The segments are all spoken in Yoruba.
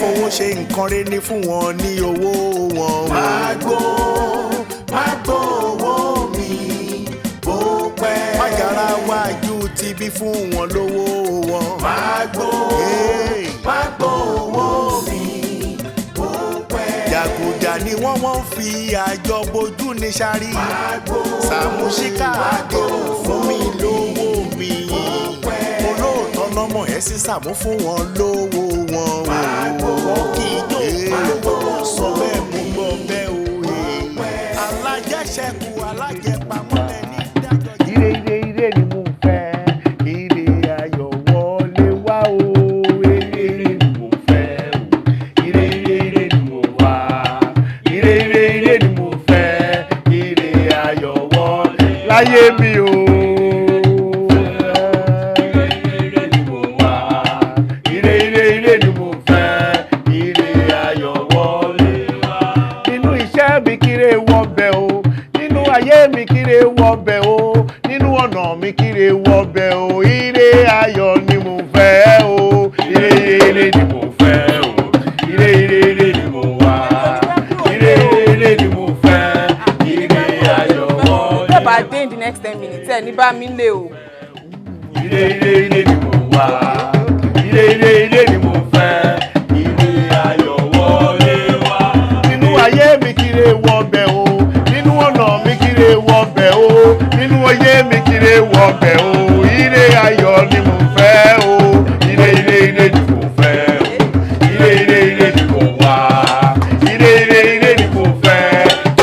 Fowó ṣe nǹkan rẹ̀ ní fún wọn ní owó wọn. Máa gbó, máa gbó owó mi bó pẹ́. Májàra wájú ti bí fún wọn lówó wọn. Máa gbó, máa gbó owó mi bó pẹ́. Jàgùjà ni wọ́n fi àjọ bojú ní sáré. Sàmúsíkà àdéhùn fún mi lówó mi. Olóòótọ́ lọ́mọ ẹ̀ sí Sàmú fún wọn lówó wọn. Wọ́n kì í jó lówó wọn sọ bẹ́ẹ̀ mú gbọ́ bẹ́ẹ̀ o. Alájẹṣẹ́kù alájẹpamọ́lẹ̀ ní dájọ́. Ire ire ire ni mo fẹ́, ire ayọ̀ wọlé wá o. Ire ire ni mo fẹ́ o, ire ire ire ni mo wá. Ire ire ire ni mo fẹ́, ire ayọ̀ wọlé láyé mi o. Ire ire ni mo wá, ire ire ire ni mo fẹ́, ire ayọ̀ wọlé wá. Nínú iṣẹ́ mi kíre wọbẹ̀ o, nínú ayé mi kíre wọbẹ̀ o, nínú ọ̀nà mi kíre wọbẹ̀ o. Ire ayọ̀ ni mo fẹ́ o, ire ire ni mo fẹ́ o, ire ire ire ni mo wá, ire ire ire ni mo fẹ́, ire ayọ̀ wọlé. Tẹ́ bá dé in the next 10 minutes, ẹ ní bá mi lé o. Ire ire ire ni mo wá, ire ire ire ni mo fẹ́, ire ayọ̀ wọlé wá. Nínú ayé mi kíre wọbẹ̀ o, nínú ọ̀nà mi kíre wọbẹ̀ o, nínú ayé mi kíre wọbẹ̀ o. Ire ayọ̀ ni mo fẹ́ o, ire ire ire ni mo fẹ́ o, ire ire ire ni mo wá, ire ire ire ni mo fẹ́,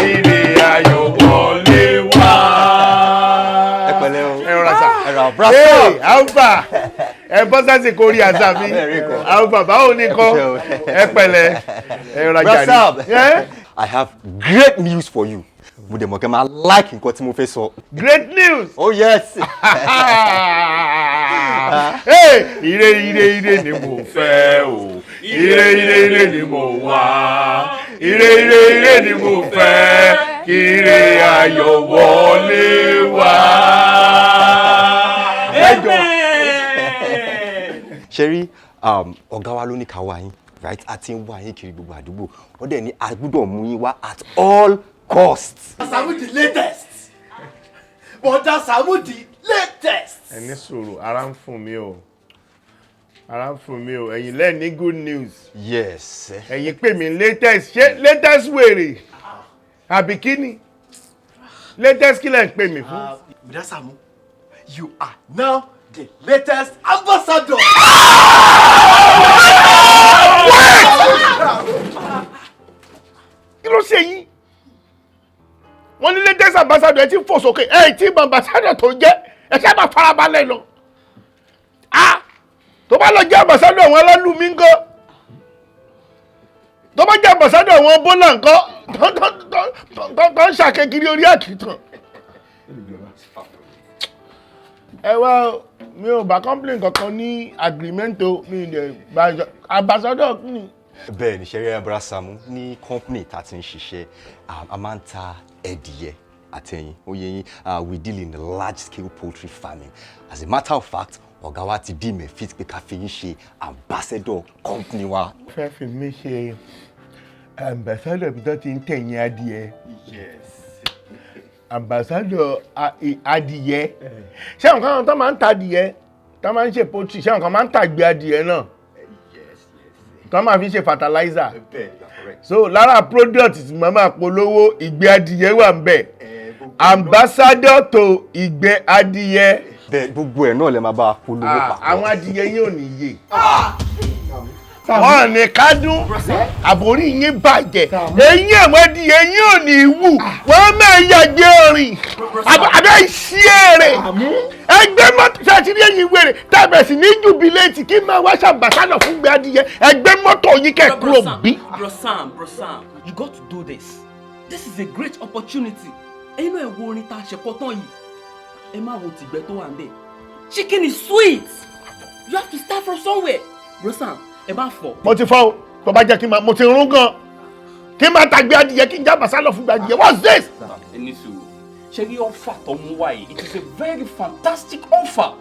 ire ayọ̀ wọlé wá. Ẹ pẹ̀lẹ́ o. Ẹ rọra sà. Ẹ ra bra. Hey, Alpha, ẹ bọ́ sásì kórìí àṣà mi. Alpha, báwo ni kọ́? Ẹ pẹ̀lẹ́, ẹ rọra jàre. Brasab, I have great news for you. Mo dẹ̀ mọ̀ kẹ́ máa like nǹkan tí mo fẹ́ sọ. Great news. Oh yes. Hey, ire ire ire ni mo fẹ́ o, ire ire ire ni mo wá, ire ire ire ni mo fẹ́, kí ire ayọ̀ wọlé wá. Ẹ jọ̀ọ́. Ṣe rí ọ̀gá wa ló ní ká wá yín, right? A ti ń wá yín kiri gbogbo àdúgbò. Wọ́n dẹ̀ ní a gbọ́dọ̀ mú yín wá at all costs. Sàámú the latest. Bọ̀dá Sàámú the latest. Ẹ ní sùúrù, ara ń fún mi o, ara ń fún mi o. Ẹ̀yin lẹ́ẹ̀ ní good news. Yes. Ẹ̀yin pè mí latest. Ṣé latest wèrè àbí kí ni latest? Kí lẹ̀ ń pè mí fún? Bọ̀dá Sàámú, you are now the latest ambassador. Wait! Kí ló ṣe yín? Wọ́n ní latest ambassador, ẹ ti fò sókè. Ẹ tí mọ ambassador tó jẹ́, ẹ ṣe máa farabalẹ̀ lọ. Ah, tó bá lọ jẹ́ ambassador àwọn alálùmí ńkọ́? Tó bá jẹ́ ambassador àwọn bọ́là ńkọ́, tó ń ṣàkekiri orí àkìtàn? Ẹ wá o, mi ò bá complain kankan ní agreement o. Mi ò dẹ̀ bá ambassador kí ni? Bẹ́ẹ̀ ni. Ṣẹ́rí, Bra Sàámú, ní company tá a ti ń ṣiṣẹ́, a máa ń ta ẹdìyẹ àtẹyin. Ó yẹ yín, we deal in large scale poultry farming. As a matter of fact, ọ̀gá wa ti deem it fit pé ká fi yín ṣe ambassador company wa. Fẹ́ fi mí ṣe ambassador bí tó ti ń tẹ̀yìn adìẹ? Yes. Ambassador adìyẹ? Ṣé nǹkan tó máa ń ta adìyẹ, tó máa ń ṣe poultry, ṣé nǹkan máa ń tàgbé adìyẹ náà tó máa fi ṣe fertilizer? Bẹ́ẹ̀ ni, correct. So lára product tí màá máa polówó, ìgbẹ́ adìyẹ wà ń bẹ̀. Ambassador to ìgbẹ́ adìyẹ. Bẹ́ẹ̀, gbogbo ẹ̀ náà lè máa bá wa polówó Ah, papọ̀. àwọn adìyẹ yín ò ní yé wọn ní kádùn, àbórí yín bàjẹ́. Eyín àwọn adìyẹ yín ò ní wù, wọ́n máa yàgbé orin àbẹ́ ìṣí èrè ẹgbẹ́ mọ́tò. Ṣe àti rí ẹ̀yìn wèrè tàbí sí ní jubilate kí máa wá ṣàbàṣánà fún gbé adìyẹ? Ẹgbẹ́ mọ́tò yín kẹ́ kúrò bí. Bro Sam, Bro Sam, you got to do this. This is a great opportunity. Ẹ̀yin náà, ẹ wo orin tá a ṣe kọ́ tán yìí. Ẹ má wo tìgbẹ́ tó wà ń bẹ̀. Chicken is sweet. You have to start from somewhere. Bro Sam, ẹ má fọ. Mo ti fọ́ o. Tó bá jẹ́ kí n máa, mo ti rún gan kí n máa tàgbé adìyẹ, kí n já àbàṣánà fún gbé adìyẹ. What's this? Ẹ ní sùúrù. Ṣé rí offer tó mú wá yìí? It is a very fantastic offer.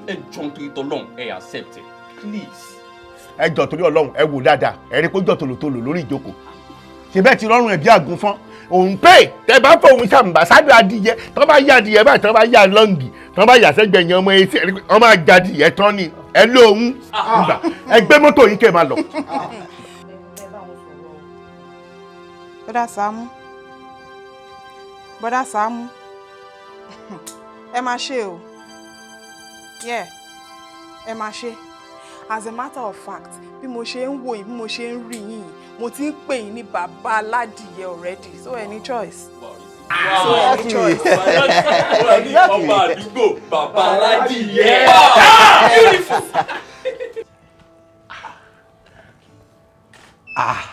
Ẹ jọ̀ọ́, nítorí tọ́lọ́run, ẹ accept it. Please. Ẹ jọ torí Ọlọ́run, ẹ wò dáadáa, ẹ rí pé ó jọ tòlótòló lórí ìjókòó. Ṣe bẹ́ẹ̀ ti rọrùn ẹ̀ bí àgùnfọ́n òun pé tẹ bá fọ òun ṣàǹbà sábẹ́ adìyẹ tọ́ bá yá adìyẹ báyìí, tọ́ bá yá lọ́ǹgì, tọ́ bá yà sẹ́gbẹ̀ yẹn, ọmọ etí ọmọ àjàdìyẹ tán ni ẹ lóhun gbà. Ẹ gbé mọ́tò yín kẹ́ ẹ máa lọ. Bọ́dà Sàámú, Bọ́dà Sàámú, ẹ máa ṣe o. Yeah, ẹ máa ṣe. As a matter of fact, bí mo ṣe ń wò yín, bí mo ṣe ń rí yín, mo ti ń pè yín ní bàbá aládìyẹ already, so any choice, so any choice. Ọba àdúgbò, bàbá aládìyẹ. Beautiful. Ah.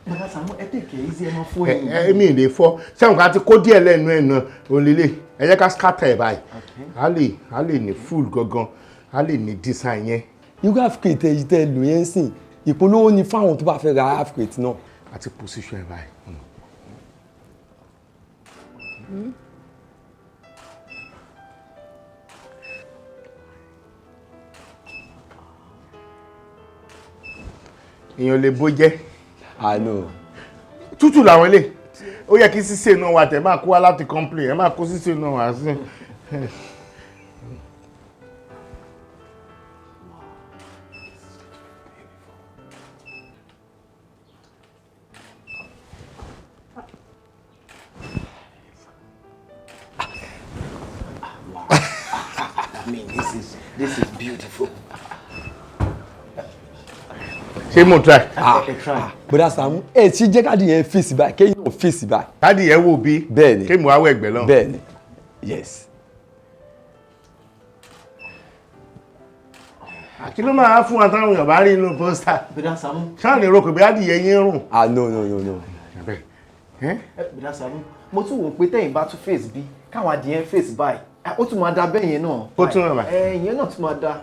Bọ́dà Sàámú, ẹ take it easy, ẹ máa fọ́ ẹ̀yìn. Ẹ mi lè fọ́ sẹ́wọ̀n ká ti kó díẹ̀ lẹ́nu ẹ̀ náà òlélẹ̀. Ẹ jẹ́ ká scatter ẹ̀ báyìí, á lè ní full gangan, á lè ní design yẹn. Irú half crate èyí tẹ́ lò yẹn sìn, ìpolówó ni fáwọn tó bá fẹ́ ra half crate náà. Àti position ẹ̀ báyìí. Èèyàn lè bó jẹ́. I know. Tútù làwọn ilé ó yẹ kí sísè náà wà tẹ̀ máa kó wá láti complain, ẹ máa kó sísè náà wá sí. I mean, this is beautiful. Ṣé mo try? Ah, Ẹ try. Bọ́dà Sàámú, ẹ ti jẹ́ káàdì yẹn fèsì báyìí, kéyìn náà fèsì báyìí. Káàdì yẹn wò bí. Bẹ́ẹ̀ni. Kéèmù wá wọ ẹ̀gbẹ́ náà. Bẹ́ẹ̀ni, yes. Kí ló máa fún wa táwọn èèyàn bá rí inú poster? Bọ́dà Sàámú. Ṣáà ní rò pé bí adìyẹ yín rùn. Ah, no, no, no, no. Ẹ Bọ́dà Sàámú, mo tún wò pé tẹ́yìn bá tún face bí káwọn adìyẹ face báyìí, ó tún máa da bẹ́ẹ̀ yẹn náà. Ó tún rà. Ẹ ìyẹn náà tún máa da.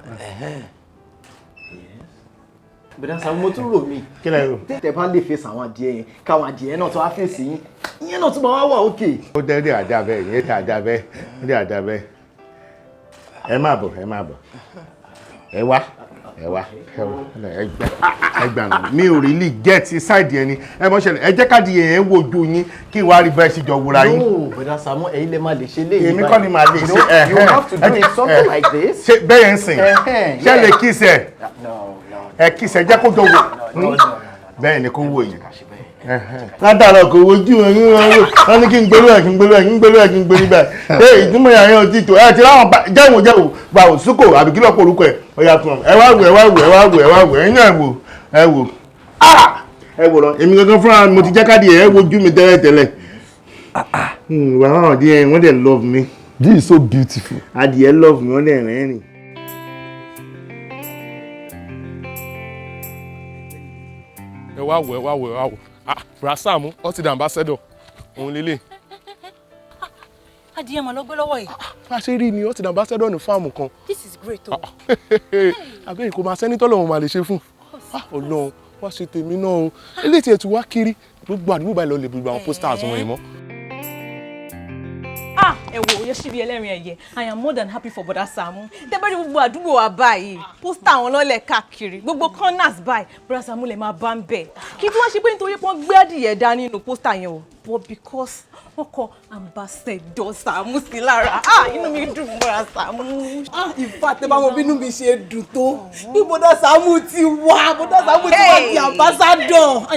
Bọ́dà Sàámú, mo tún rò mí. Kí lẹ rò? Tẹ́ bá lè face àwọn adìyẹ yẹn, káwọn adìyẹ náà tún wá face yín, ìyẹn náà tún máa wá wà òkè. Ó dẹ́ dẹ́ àdá bẹ́ẹ̀, ìyẹn dẹ́ àdá bẹ́ẹ̀, ó dẹ́ àdá bẹ́ẹ̀. Ẹ máa bọ̀, ẹ máa bọ̀. Ẹ wá, ẹ wá, ẹ wá, ẹ gbà, ẹ gbà mí. Mi ò really get side yẹn ni. Ẹ mọ̀ ṣẹlẹ̀, ẹ jẹ́ káàdì yẹn wojú yín kí wàá rí bẹ́ẹ̀ ṣe jọ wúra yín. No, Bọ́dà Sàámú, ẹ̀yin lè máa lè ṣe léyìí. Èmi kọ́ ni màá lè ṣe. You have to do it something like this. Ṣé bẹ́ẹ̀ yẹn ń sìn? Ṣé lè kiss ẹ? No, no. Ẹ kiss ẹ, jẹ́ kó jọ wò. No, no, no. Bẹ́ẹ̀ ni kó wò yìí. Látàrọ kò wojú wọn ní wọn wò wọn ní kí n gbèrú ẹ, kí n gbèrú ẹ, kí n gbèrú ẹ, kí n gbèrú bẹ́ẹ̀. Ẹ ìdúmọ̀ yàrá yẹn ò tí tó ẹ ti láwọn bá jẹ́wò jẹ́wò gba òsúkò àbí kí lọ́pọ̀ orúkọ ẹ̀ ọ̀yà fún ọ. Ẹ wá wò, ẹ wá wò, ẹ wá wò, ẹ wá wò, ẹ̀yin náà ẹ wò, ẹ wò, ah, ẹ wò lọ. Èmi gangan fúnra mi mo ti jẹ́ káàdì ẹ̀ wojú mi tẹ́lẹ̀ tẹ́lẹ̀. Wà á adìẹ wọ́n dẹ̀ love me. This is so beautiful. Adìẹ love me, wọ́n dẹ̀ rẹ́rìn. Ẹ wá wò, ẹ wá wò, ẹ wá wò. Ah, Bra Sàámú ó ti di ambassador òun lélẹ̀. Adìyẹ mà ló gbé lọ́wọ́ yìí. Bá a ṣe rí ni ó ti di ambassador ní farm kan. This is great o. Àbẹ́yìn kò máa sẹ́ni tọ́lọ́run máa lè ṣe fún. Ah, Ọlọ́run wá ṣe tèmi náà o. Eléyìí tiẹ̀ tún wá kiri gbogbo àdúgbò báyìí lọ lè gbogbo àwọn posters wọn yìí mọ́. Ah, ẹ wo Yosibi ẹlẹ́rìn ẹ̀yẹ, I am more than happy for Bọ̀dá Sàámú. Tẹ́bẹ́rì gbogbo àdúgbò wa báyìí, poster àwọn lọ́lẹ̀ káàkiri, gbogbo corners báyìí, Bọ̀dá Sàámú lè máa bá ń bẹ̀. Kí tí wọ́n ṣe pé nítorí pé wọ́n gbé adìyẹ dání nínú poster yẹn o, but because wọ́n kọ ambassador Sàámú sí lára. Ah, inú mi dùn fún Bọ̀dá Sàámú. Ah, in fact, ẹ bá mọ bínú mi ṣe dùn tó bí Bọ́dà Sàámú ti wá, Bọ́dà Sàámú ti wá di ambassador. Ah,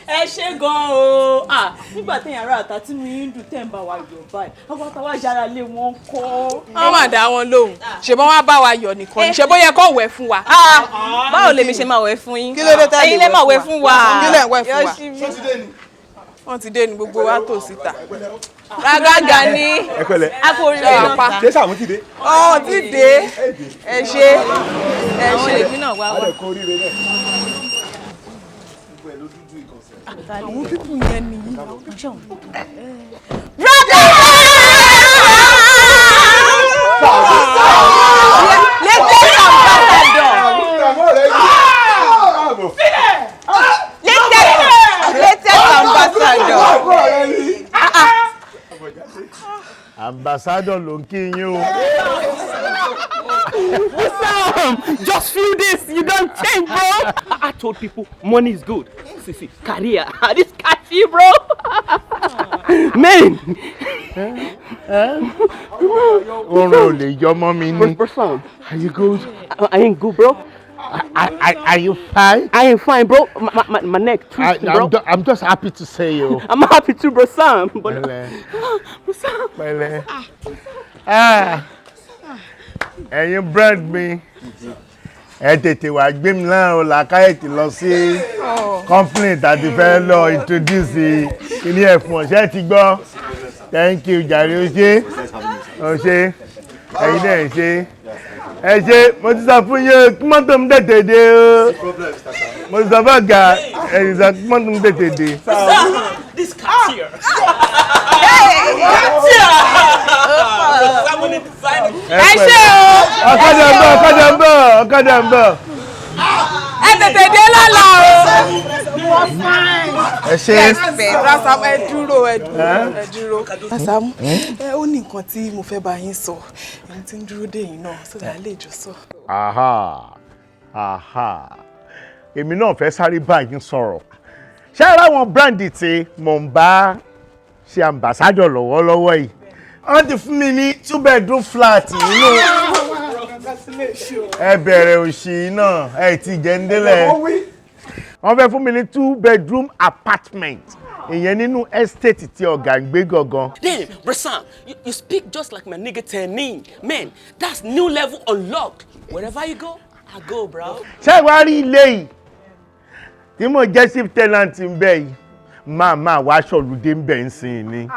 Ẹ ṣe gan o. Ah, nígbà téèyàn ará àta tí mi ń dùn tẹ́ ń bá wa yọ̀ báyìí, àwọn àtàwọn yàrá lé wọn kọ́. Wọ́n mà dá wọn lóhùn. Ṣèbọn wá bá wa yọ̀ nìkan ni, ṣe bóyá kó wẹ̀ fún wa. Ah, báwo lèmi ṣe máa wẹ̀ fún yín? Kí ló dé tá lè Ẹ̀yin lè máa wẹ̀ fún wa. Kí lè wẹ̀ fún wa? Yosibi. Wọ́n ti dé ní gbogbo wa tó síta. Rágágà ní. Ẹ pẹ̀lẹ́. A kú oríire Ṣé wàá pa? Ṣé Sàámú ti dé? Ọ̀ ti dé. Ẹ ṣe. Ẹ Àwọn ṣe. lèmi náà wá wá. Adẹ kú oríire náà. Àwọn pípù yẹn nìyí. Brother! Latest ambassador. Latest ambassador. Ambassador ló ń kí yín o. Sam, just few days, you don't change, bro. I told people money is good. See, see, career. This catchy, bro. Man. Oorun ò lè yọ mọ́ mi ní. Bro, Sam. Are you good? I ain't good, bro. Are you fine? I ain't fine, bro. My neck twisting, bro. I'm just happy to see you. I'm happy too, bro, Sam. But Pẹ̀lẹ́. Bro, Sam. Pẹ̀lẹ́. Ah. Ẹ̀yin brand mi, ẹ tètè wá gbé mi náà o, làákàyètì lọ sí company tàbí fẹ́ lọ introduce ilé ẹ̀fún ọ̀ṣẹ́ ti gbọ́. Thank you jàre, o ṣé, o ṣé, ẹ̀yin náà ẹ ṣé, ẹ ṣé. Mo ti sọ fún yín o, kí mọ́tò mi tètè dé o. Mo ti sọ fún ọ̀gá ẹ̀yin sọ kí mọ́tò mi tètè dé. This cat here. Ẹ ṣé o. Ọ̀kadà ń bọ̀, ọ̀kadà ń bọ̀, ọ̀kadà ń bọ̀. Ẹ tètè dé lọ́la o. Ẹ ṣé. Bra Sam, ẹ dúró, ẹ dúró, ẹ dúró. Bra Sam, ẹ ó ní nǹkan tí mo fẹ́ bá yín sọ. Èmi ti ń dúró dè yín náà sọ́dọ̀ á lè jọ sọ. Aha, aha, èmi náà fẹ́ sáré bá yín sọ̀rọ̀. Ṣé ara àwọn brand tí mò ń bá ṣe ambassador lọ́wọ́lọ́wọ́ yìí, wọ́n ti fún mi ní 2 bedroom flat nínú. Ẹ bẹ̀rẹ̀ òṣì náà, ẹ ti jẹ́ ń délẹ̀. Wọ́n fẹ́ fún mi ní 2 bedroom apartment, ìyẹn nínú estate tí ọ̀gá ń gbé gangan. Damn, bro Sam, you speak just like my nigga Tenin. Man, that's new level unlocked. Wherever you go, I go, bro. Ṣé ìwà rí ilé yìí tí mo jẹ́ chief tenant ń bẹ̀ yìí, máa máa wá aṣọ́lùdé ń bẹ̀ ń sìn ni,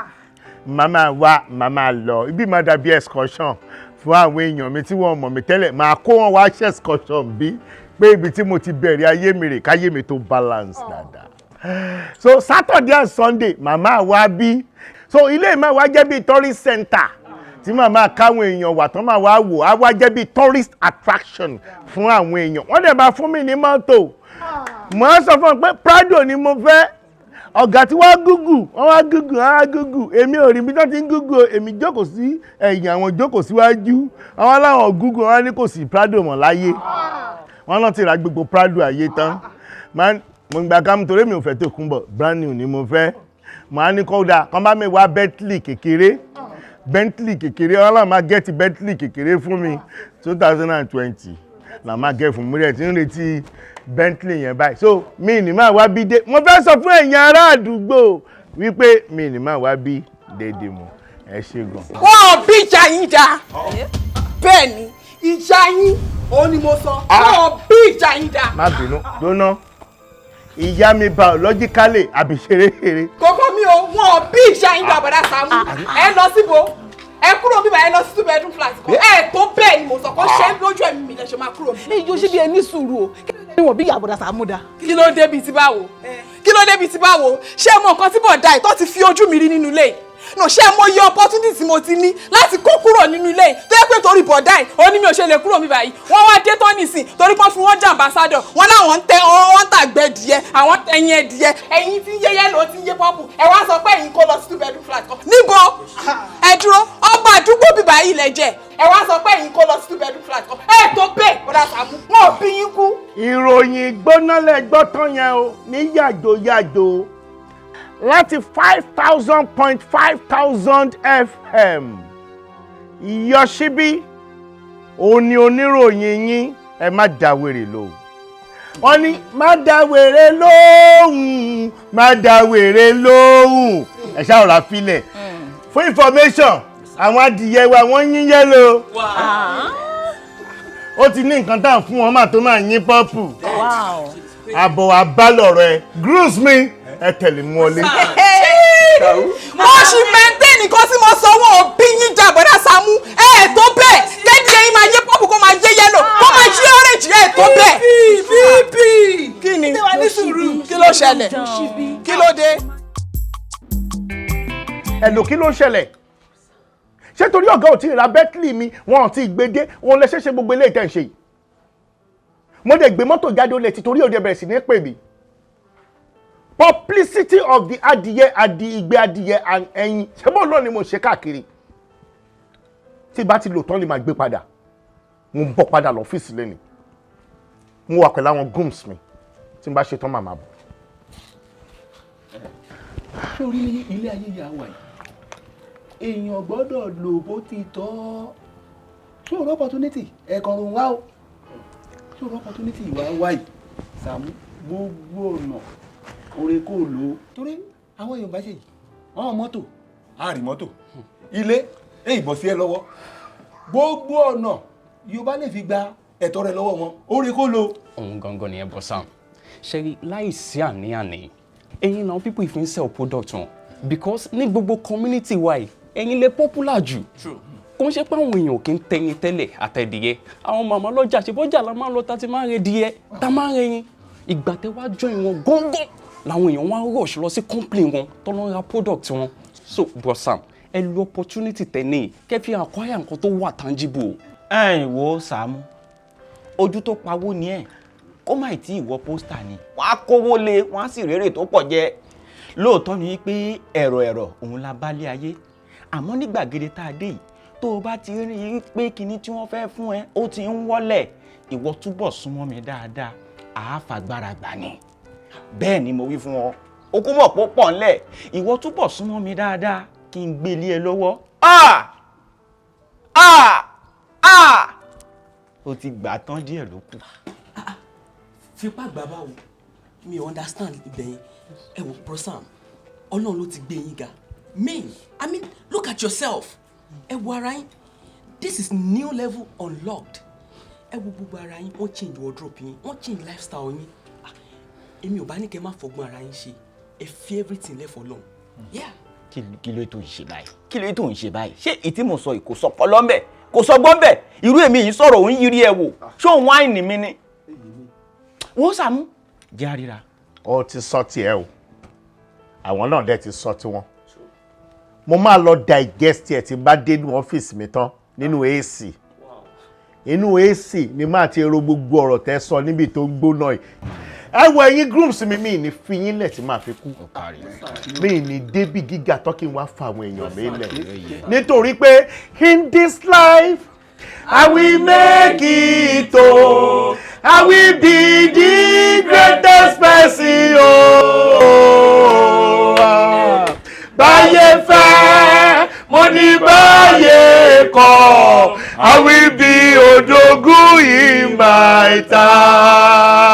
máa máa wá, máa máa lọ. Ibi máa dàbí excursion fún àwọn èèyàn mi tí wọ́n mọ̀ mí tẹ́lẹ̀. Máa kó wọn wá ṣe excursion bí pé ibi tí mo ti bẹ̀rẹ̀ ayé mi rè, káyé mi tó balance dáadáa. So Saturday and Sunday, màmá wa bí. So ilé máa wá jẹ́ bí tourist center tí màmá káwọn èèyàn wà tán máa wá wò á, wá jẹ́ bí tourist attraction fún àwọn èèyàn. Wọ́n dẹ̀ máa fún mi ní mọ́tò. Mo á sọ fún ọ pé Prado ni mo fẹ́. Ọ̀gá tí wọ́n gúgù, wọ́n wá gúgù, wọ́n wá gúgù. Èmi ò rí ibi tó ti ń gúgù o. Èmi jókòó sí ẹ̀yìn, àwọn jókòó síwájú. Àwọn aláwọ̀ gúgù, wọ́n ní kò sí Prado mọ́ láyé, wọ́n náà ti ra gbogbo Prado ayé tán. Mo gbà ká torí mi ò fẹ́ tó kún bọ̀, brand new ni mo fẹ́. Mo á ní kódà kán bá mi wá Bentley kékeré, Bentley kékeré. Ọlọ́run máa get Bentley kékeré fún mi. 2020 là máa get fún mi rẹ̀ tí ń retí Bentley yẹn báyìí. So mi ní máa wá bí dé. Mo fẹ́ sọ fún ẹ̀yin ará àdúgbò wípé mi ní máa wá bí dédé mọ́. Ẹ ṣé gan. Wọn ò bí ìjà yín dá. Bẹ́ẹ̀ ni, ìjà yín òun ni mo sọ. Wọn ò bí ìjà yín dá. Má bínú lóná, ìyá mi biologically àbí ṣeréṣeré. Kókó mi o, wọn ò bí ìjà yín dá. Bọ̀dá Sàámú, ẹ lọ síbo? Ẹ kúrò bíbá, ẹ lọ sí 2 bedroom flat kan. Ẹ tó bẹ́ẹ̀ ni mo sọ, kó ṣe é lójú ẹ̀mí mi lẹ ṣe máa kúrò. Èyí ó ṣe bí ẹ ní sùúrù o. Kí ló dé wọn bí ìyá bọ̀dá Sàámú dá? Kí ló dé bíi ti báwo? Kí ló dé bíi ti báwo? Ṣé mo nǹkan tí bọ̀dá ẹ̀ tó ti fi ojú mi rí nínú ilé yìí no? Ṣé mo yọ opportunity tí mo ti ní láti kó kúrò nínú ilé yìí, tó yẹ pé torí bọ̀dá ẹ̀ ó ní mi ò ṣe lè kúrò mi báyìí? Wọ́n wá dé tán nìsín, torí pọ́n fi wọ́n jẹ́ ambassador, wọ́n láwọn ń tẹ, wọ́n ń tàgbẹ́ díẹ̀, àwọn tẹ̀yìn ẹ̀ díẹ̀, ẹ̀yìn tí ń yé yellow, tí ń yé purple. Ẹ̀ wá sọ pé ẹ̀yin kó lọ sí 2 bedroom flat kan. Níbo? Ẹ dúró, ọba àdúgbò bíbá yìí lẹ jẹ́. Ẹ wá sọ pé ẹ̀yin kó lọ sí 2 bedroom flat kan. Ẹ tó bẹ́ẹ̀, bọ̀dá Sàámú, wọn ò bí yín kú. Ìròyìn gbóná lẹ gbọ́ tán yẹn o ní yàjòyàjò láti 5000.5 thousand FM. Ìyọsíbí òun ni oníròyìn yín. Ẹ má dá wèrè lóhùn. Wọ́n ní má dá wèrè lóhùn, má dá wèrè lóhùn. Ẹ ṣáà rà filẹ̀ fún information. Àwọn adìyẹ wa, wọ́n yín yellow. Ó ti ní nǹkan tá à ń fún wọn máa tó máa yín purple. Àbọ̀ wà bá lọ̀rọ̀ ẹ groove mi, ẹ tẹ̀lé mú ọlé. Mo ṣì maintain nǹkan tí mo sọ. Wọn ò bí yín jà, bọ̀dá Sàámú. Ẹ tó bẹ́ẹ̀, kéde yín máa yé purple, kó máa yé yellow, kó máa yé orange. Ẹ tó bẹ́ẹ̀. Bíbí kí ni? Kí ló ṣẹlẹ̀? Kí ló dé? Ẹ̀lò, kí ló ń ṣẹlẹ̀? Ṣé torí ọ̀gá ò tí ì ra Bentley mi, wọn ò tí ì gbé dé, wọn lè ṣeéṣe gbogbo eléyìí tẹ̀ ń ṣe yìí? Mo dẹ̀ gbé mọ́tò jáde, ó lè ti torí òde bẹ̀rẹ̀ sí ní pè mí. Publicity of the adìyẹ, adi ìgbé adìyẹ and ẹyin, ṣé bóun náà ni mo ṣe káàkiri? Tí bá ti lò tán ni màá gbé padà. Mo ń bọ̀ padà lọ́fíìsì lẹ́nu. Mo wà pẹ̀lú àwọn grooms mi. Tí n bá ṣe tán, màá máa bọ̀. Sórí ilé ayé yà wà yìí, èèyàn gbọ́dọ̀ lò bó ti tọ́. Ṣé o rọ opportunity ẹ̀ẹ̀kan ló ń wá o? Ṣé o rọ opportunity ìwà wá yìí, Sàámú? Gbogbo ọ̀nà oore kò lò ó, torí àwọn èèyàn bá ṣe yìí, wọ́n mọ́tò á rí mọ́tò, ilé èyí bọ̀ sí ẹ lọ́wọ́. Gbogbo ọ̀nà yóò bá lè fi gba ẹ̀tọ́ rẹ lọ́wọ́ wọn, oore kò lò. Òun gangan nìyẹn, bọ́ Sam. Ṣe láìsí àní-àní, ẹ̀yin náà people fi ń sell product wọn, because ní gbogbo community wa yìí, ẹ̀yin lè popular jù. Kò ń ṣe pé àwọn èèyàn kì í tẹyin tẹ́lẹ̀ àtẹ̀dìyẹ. Àwọn màmá lọ́jà ṣe bọ́jà la máa ń lọ, tá ti máa ń rẹ díẹ̀, tá máa ń rẹyin. Ìgbà tẹ wá join wọn gángan làwọn èèyàn wá rush lọ sí company wọn tó lọ ń ra product wọn. So bro Sam, ẹ lo opportunity tẹ ní kẹ́ fi acquire nǹkan tó wà tangible. Ẹ̀yin wo, Sàámú, ojú tó pawó ni ẹ̀, kó má tí ì wọ poster ni wọ́n á kówó lé, wọ́n á sì rérè tó pọ̀ jẹ. Lóòótọ́ ni pé ẹ̀rọ ẹ̀rọ òun la bá lé ayé, àmọ́ ní gbàgede tá a dé yìí, tó o bá ti rí i pé kinní tí wọ́n fẹ́ fún ẹ ó ti ń wọ́lẹ̀, ìwọ túbọ̀ súnmọ́ mi dáadáa, àáfàgbára gbà ni. Bẹ́ẹ̀ ni mo wí fún ọ. O kú mọ̀ pó pọ̀ ńlẹ̀. Ìwọ túbọ̀ súnmọ́ mi dáadáa kí n gbé lé ẹ lọ́wọ́. Ah! Ah! Ah! O ti gbà tán, díẹ̀ ló kù. Fipá gbà báwo? Mi ò understand ibẹ̀ yẹn. Ẹ wò, bro Sam, Ọlọ́run ló ti gbé yín ga. Me, I mean, look at yourself. Ẹ wo ara yín. This is new level unlocked. Ẹ wo gbogbo ara yín, wọ́n change wardrobe yín, wọ́n change lifestyle yín. Ah, èmi ò bá ní kẹ́ má fọgbọ́n ara yín ṣe. Ẹ fi everything lẹ́fọ̀ọ́ lọ́hùn. Yeah. Kí ló tó ń ṣe báyìí? Kí ló tó ń ṣe báyìí? Ṣé ìtí mo sọ yìí kò sọpọ lọ́nbẹ̀, kò sọgbọ́n bẹ̀? Irú èmi yìí sọ̀rọ̀, òun yiri ẹ̀ wò. Ṣé òun wáìnì mi ni? Wọ́n, Sàámú, jẹ́ àríra. Ó ti sọ tiẹ̀ o, àwọn náà dẹ̀ ti sọ tiwọn. Mo máa lọ digest ẹ̀ tí bá dé inú ọ́fíìsì mi tán. Nínú AC, inú AC ni máa ti ro gbogbo ọ̀rọ̀ tẹ́ sọ níbi tó ń gbóná yìí. Ẹ wo, ẹ̀yin grooms mi, mi ní fi yín lẹ̀ tí màá fi kú. Mi ní débi gíga tọ́kì wá fa àwọn èèyàn mi lẹ̀, nítorí pé in this life I will make it o, I will be the greatest person o. Báyé fẹ́ mo ní, báyé kọ̀, I will be Odogwu in my time.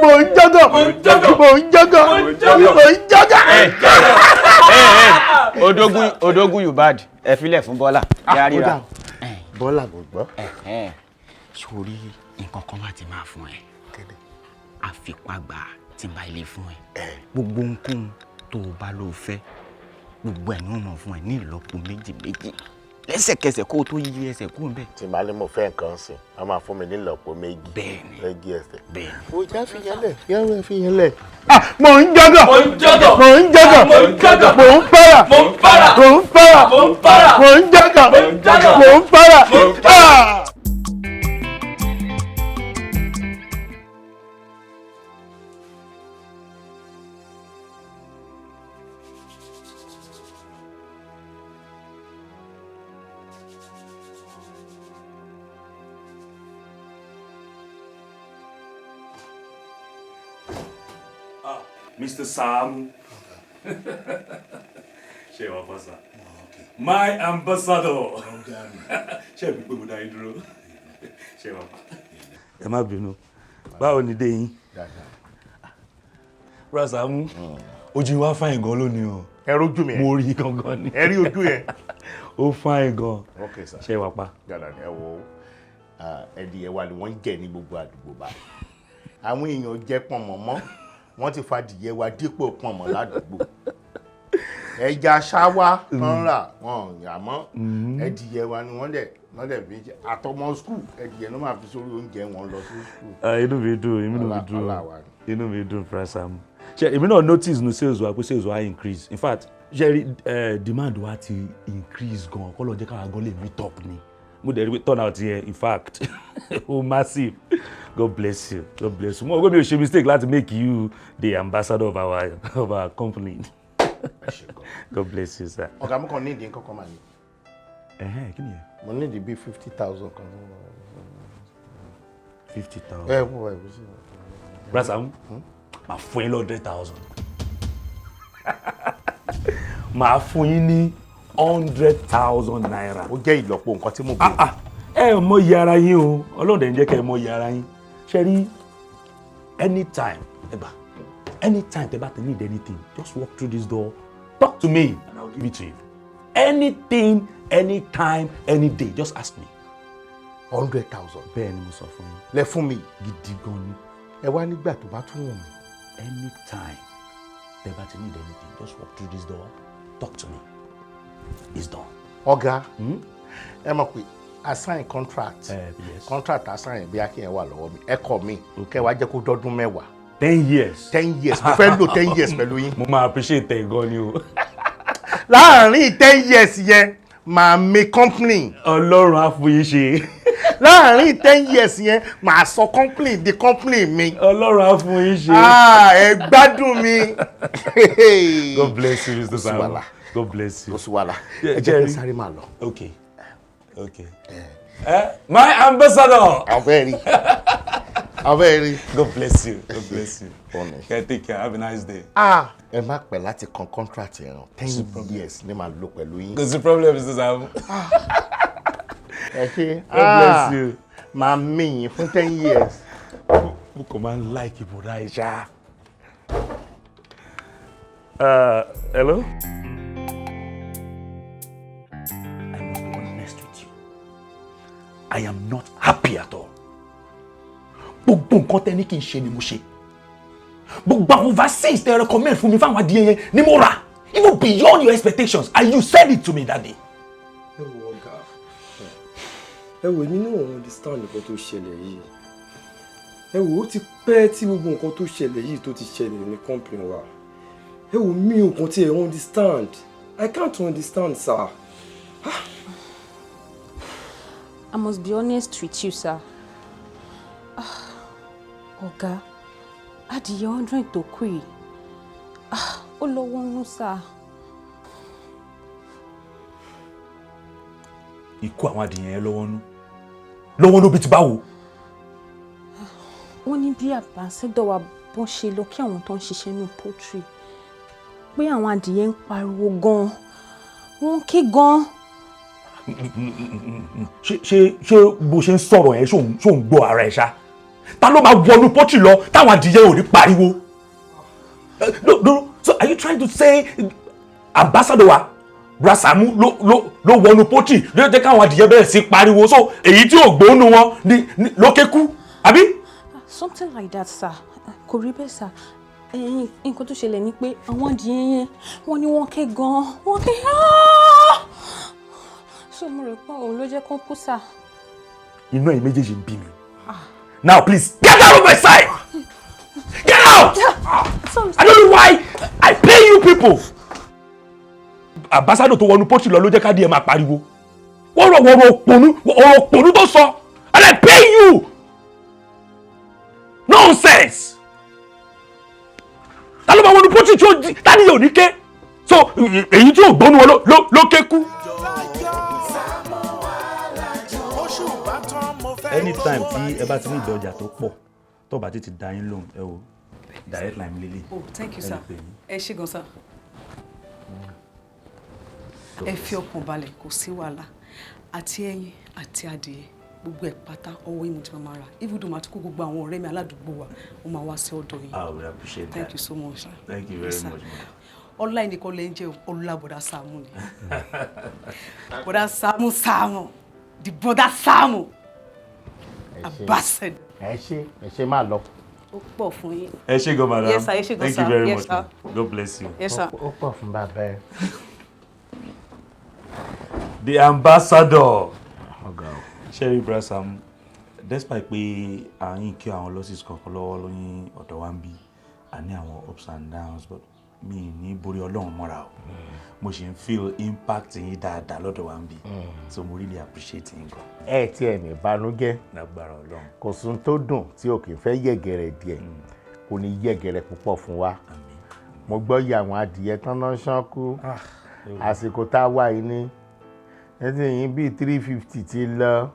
Mo ń jọ́gọ̀, mo ń jọ́gọ̀, mo ń jọ́gọ̀, mo ń jọ́gọ̀. Odogwu, Odogwu, you bad. Ẹ filẹ̀ fún Bọ́lá. Yà á ríra. Bọ́lá kò gbọ́. Sórí nǹkan kan wà tí máa fún ẹ, àfipágbà tí n bá ilé fún ẹ. Gbogbo ohunkóhun tó o bá lọ fẹ́, gbogbo ẹ̀ ní wọ́n mọ̀ fún ẹ ní ìlọ́po méjì méjì lẹ́sẹ̀kẹsẹ̀ kó o tó yí ẹsẹ̀ kúrò níbẹ̀. Tí màá ní mo fẹ́ nǹkan sìn, wọ́n máa fún mi ní ìlọ́po méjì. Bẹ́ẹ̀ni. Méjì ẹsẹ̀. Bẹ́ẹ̀ni. Mo já fi yẹn lẹ̀, yẹn fi yẹn lẹ̀. Mo ń jọ́gọ̀, mo ń jọ́gọ̀, mo ń jọ́gọ̀, mo ń jọ́gọ̀, mo ń para, mo ń para, mo ń para, mo ń para, mo ń jọ́gọ̀, mo ń jọ́gọ̀, mo ń para. Mo ń para. Mr. Sam. Ṣé wàá fọ́ sá? My ambassador. Ṣé ẹ̀mí pé mo dá yín dúró? Ṣé wàá pa? Ẹ má bínú. Báwo ni dé yín? Bro Sàámú, ojú wa fine gan lónìí o. Ẹ rójú mi ẹ. Mo rí gangan ni. Ẹ rí ojú yẹn. Ó fine gan. Ok sir. Ṣé wàá pa? Dada ni ẹ wo, ẹdìyẹ wa ni wọ́n ń jẹ ní gbogbo àdúgbò báyìí. Àwọn èèyàn jẹ pọ̀nmọ́ mọ́, wọ́n ti fa adìyẹ wa dípò pọ̀nmọ́ ládùúgbò. Ẹja ṣáwá tán rà wọn yà mọ́, ẹdìyẹ wa ni wọ́n dẹ̀ fi jẹ. Àtọmọ school, ẹdìyẹ ló máa fi sórí oúnjẹ wọn lọ sí school. Ah, inú mi dùn, inú mi dùn, Ọlá wa ni. inú mi dùn. Bro Sàámú, ṣe èmi náà notice nu sales wa pé sales wa increase. In fact, ṣe rí demand wa ti increase gan, kọ́ ló jẹ́ káwa gan lè meet up ni. Mo dẹ̀ rí pé turn out yẹn, in fact, ó massive. God bless you, God bless you. Mo rò pé mi ò ṣe mistake láti make you the ambassador of our company. God bless you, sir. Ọ̀gá, mú kàn ní ìdí kankan máa ní. Ẹ̀hẹ́n, kí nìyẹn? Mo ní ìdí bíi 50,000 kan. 50,000. Ẹ wọ ẹ sí. Bra Sàámú, màá fún yín ní 100,000. Màá fún yín ní ₦100,000. Ó jẹ́ ìlọ́po nǹkan tí mo bèrè. Ẹ mọ iye ara yín o, Ọlọ́run dẹ̀ ń jẹ́ kẹ́ ẹ mọ iye ara yín. Ṣé rí, anytime ẹ gbà, anytime tẹ́ bá ti need anything, just walk through this door, talk to me and I will give it to you. Anything, anytime, any day, just ask me. 100,000. Bẹ́ẹ̀ ni mo sọ fún yín. Lẹ fún mi. Gidi gan ni. Ẹ wá nígbà tó bá tún wù mí. Anytime tẹ́ bá ti need anything, just walk through this door, talk to me. It's done. Ọ̀gá, ẹ mọ̀ pé a sign contract. Yes. Contract a sign bí akínyẹn wà lọ́wọ́ mi. Ẹ kọ̀ mi, kẹ́ wá jẹ́ kó dọ́dún 10. 10 years. 10 years. Mo fẹ́ lò 10 years pẹ̀lú yín. Mo máa appreciate ẹ gan ni o. Láàárín 10 years yẹn, màá mi company. Ọlọ́run á fún yín ṣe. Láàárín 10 years yẹn, màá sọ company di company mi. Ọlọ́run á fún yín ṣe. Ẹ gbádùn mi. God bless you, Mr. Sàámú. God bless you. Kò sí wàhálà. Ẹ jẹ́ kí n sáré máa lọ. Okay. Okay. My ambassador. Abẹ́rì. Abẹ́rì. God bless you. God bless you. Okay, take care. Have a nice day. Ẹ má pẹ́ láti kan contract yẹn rán. 10 years ni màá lò pẹ̀lú yín. Kò sí problem, Mr. Sàámú. Ẹ ṣé. God bless you. Màá mí yín fún 10 years. Mo kàn máa ń like ìbúra ìṣá. Hello? I must be honest with you. I am not happy at all. Gbogbo nǹkan tẹ́ ní kí n ṣe ni mo ṣe. Gbogbo àwọn vaccines tẹ́ recommend fún mi fáwọn adìyẹ yẹn ni mo rà. Even beyond your expectations, and you said it to me that day. Ẹ wo ọ̀gá, ẹ wo, èmi náà understand nǹkan tó ṣẹlẹ̀ yìí. Ẹ wo, ó ti pẹ́ tí gbogbo nǹkan tó ṣẹlẹ̀ yìí tó ti ṣẹlẹ̀ ní company wa. Ẹ wo, mi ò kàn tiẹ̀ understand. I can't understand, sir. I must be honest with you, sir. Ọ̀gá, adìyẹ 100 tó kù yìí, ó lọ́wọ́ nú, sir. Ikú àwọn adìyẹ yẹn lọ́wọ́ nú. Lọ́wọ́ nú bíi ti báwo? Wọ́n ní bí ambassador wa bọ́n ṣe lọ kí àwọn tó ń ṣiṣẹ́ ní poultry, pé àwọn adìyẹ ń pariwo gan-an, wọ́n ń ké gan-an. Ṣé bó ṣe ń sọ̀rọ̀ yẹn, ṣó ń gbọ́ ara ẹ̀ ṣá? Ta ló máa wọnú poultry lọ táwọn adìyẹ ò ní pariwo? No, no, so are you trying to say ambassador wa Bra Sàámú ló wọnú poultry ló jẹ́ káwọn adìyẹ bẹ̀rẹ̀ sí pariwo, so èyí tí ò gbónú wọn ni ló ké kú, àbí? Something like that, sir. Kò rí bẹ́ẹ̀, sir. Nǹkan tó ṣẹlẹ̀ ni pé àwọn adìyẹ yẹn, wọ́n ní wọ́n ké gan-an, wọ́n ké. So mo rò pé òun ló jẹ́ kó kú, sir. Inú ẹ̀yin méjèèjì ń bí mi. Now please get out of my sight! Get out! I don't know why I pay you people. Ambassador tó wọnú poultry lọ ló jẹ́ ká díẹ̀ máa pariwo. Wọ́n rọ̀ wọ́n ọ̀rọ̀ òpònú tó sọ, and I pay you! Nonsense! Ta ló máa wọnú poultry tí ó tánìyàn ò ní ké? So èyí tí ò gbónú wọn ló ké kú. Anytime tí ẹ bá ti ní ìdọjà tó pọ̀, tó bá ti dá yín lóhùn, ẹ wo direct line lélẹ̀. Oh, thank you, sir. Ẹ ṣé gan, sir. Ẹ fi ọkàn balẹ̀, kò sí wàhálà. Àti ẹyin àti adìyẹ, gbogbo ẹ̀ pátá ọwọ́ yín mo ti máa rà. Even though màá tún kó gbogbo àwọn ọ̀rẹ́ mi aládùúgbò wa, mo máa wá sí ọ̀dọ̀ yín. Ah, we appreciate that. Thank you so much, sir. Thank you very much. Ọlá ẹnìkan lè ń jẹ́ ọlá Bọ̀dá Sàámú ni. Bọ̀dá Sàámú Sàámú, the Bọ̀dá Sàámú. Ambassador. Ẹ ṣé, ẹ ṣé, máa lọ. Ó pọ̀ fún yín. Ẹ ṣé gan, madam. Yes, sir. Ẹ ṣé gan, Thank sir. you very Yes, much. sir. God bless you. Yes, sir. Ó pọ̀ fún bàbá ẹ. The ambassador. Ọ̀gá o. Sherry Bra Sàámú, despite pé à ń kí àwọn losses kankan lọ́wọ́ lóyún ọ̀dọ̀ wa ń bí, a ní àwọn ups and downs, but mi ní borí Ọlọ́run mọ́ra o. Mo ṣì ń feel impact yín dáadáa lọ́dọ̀ wa ń bí. So mo really appreciate yín gan. Ẹ tí ẹ ní ìbànújẹ́. Lágbára Ọlọ́run. Kò sún tó dùn tí o kì í fẹ́ yẹ̀gẹ̀rẹ̀ díẹ̀, kò ní yẹ̀gẹ̀rẹ̀ púpọ̀ fún wa. Mo gbọ́ yẹ àwọn adìyẹ tán náà ṣán kú. Àsìkò tá a wà yìí ní Ẹsẹ̀ yín bíi 350 ti lọ.